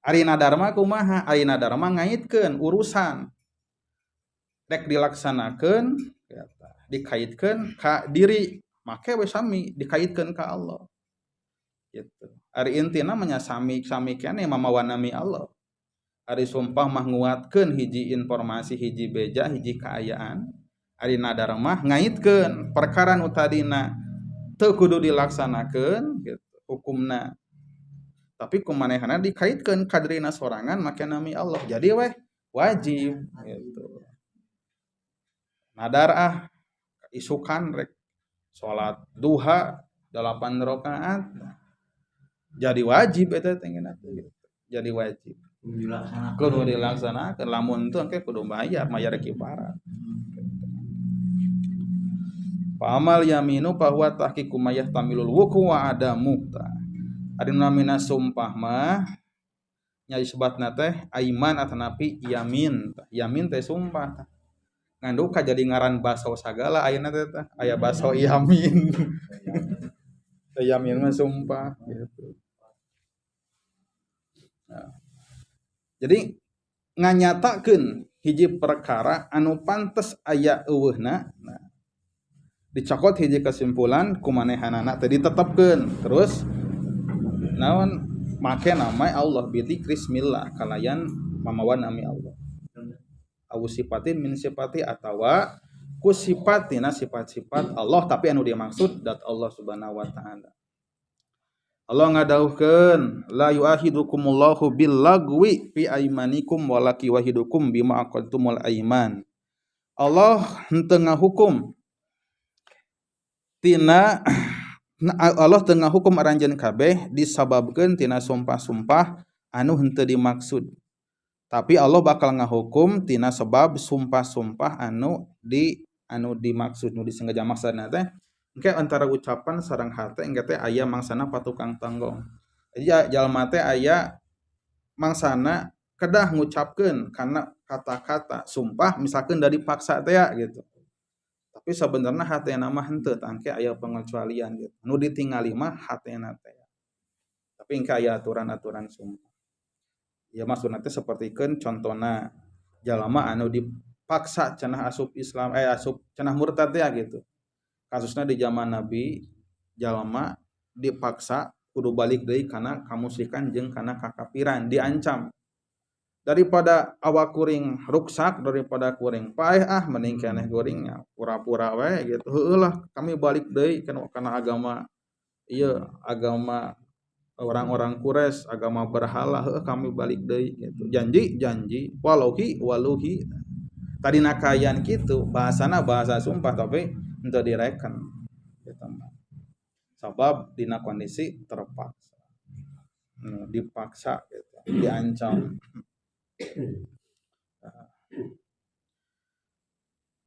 Ari nadar mah kumaha? Ari nadar mah ngaitkeun urusan rek dilaksanakeun dikaitkeun ka diri make we sami dikaitkeun ka Allah gitu. Ari intina mah nya sami-sami keneh mamawa nami Allah. Ari sumpah mah nguatkeun hiji informasi, hiji beja, hiji kaayaan. Ari nadar mah ngaitkeun perkara nu tadina teu kudu dilaksanakeun gitu hukumna. Tapi kumanehana dikaitkeun ka dirina sorangan make nami Allah. Jadi weh wajib gitu. Nadar ah isukan rek salat duha 8 rakaat. Jadi wajib eta teh gitu. Jadi wajib. Kudu dilaksanakeun. Kudu dilaksanakeun, lamun teu engke kudu bayar, mayar kifarat. Fa amal yaminu fa huwa tahqiqu ma yahtamilul wuqu wa adamu. Ari namina sumpah mah nya disebutna teh aiman atanapi yamin. Yamin teh sumpah. Nganduka jadi ngaran baso sagala ayeuna teh tah. Aya baso yamin. Yamin mah sumpah gitu. Nah. Jadi nganyatakeun hiji perkara anu pantes aya eueuhna, nah, dicokot hiji kesimpulan kumanehanana teh ditetepkeun. Terus naon make nama Allah bidzikrismillah kalayan mamawa nami Allah. Awu sifatin min sifati atawa ku sifatina sifat-sifat Allah tapi anu dimaksud dat Allah Subhanahu wa taala. Allah ngadawuhkeun la yu'ahidukumullahu bil lagwi fi aimanikum walaki wahidukum bima aqadtumul aiman. Allah henteu ngahukum tina Allah teu ngahukum aranjeun kabeh disababkeun tina sumpah-sumpah anu henteu dimaksud. Tapi Allah bakal ngahukum tina sebab sumpah-sumpah anu dimaksud nu disengaja maksudna teh engke antara ucapan sareng hate engke teh aya mangsana patukang tanggong. Jadi jalma teh aya mangsana kedah ngucapkeun kana kata-kata sumpah misalkan dari paksa teh ya, gitu. Tapi sebenarnya hatena mah henteu tah engke aya pengecualian gitu. Nu ditingali mah hatena teh. Tapi engke aya aturan-aturan sumpah. Ya maksudna teh sapertikeun contona jalma anu dipaksa cenah asup Islam asup cenah murtad teh gitu. Kasusna di zaman Nabi jalma dipaksa kudu balik deui kana kamusyrikan jeung kana kakafiran diancam. Daripada awak kuring ruksak daripada kuring paeh ah mending keneh kuringnya pura-pura we gitu. Heueuh lah kami balik deui kana agama ieu agama orang-orang Quraisy, agama berhala, heueuh kami balik deui gitu. Janji janji waluhi waluhi. Tadina kaayaan kitu bahasana bahasa sumpah tapi henteu direken gitu mah. Sabab dina kondisi terpaksa. Dipaksa gitu, diancam.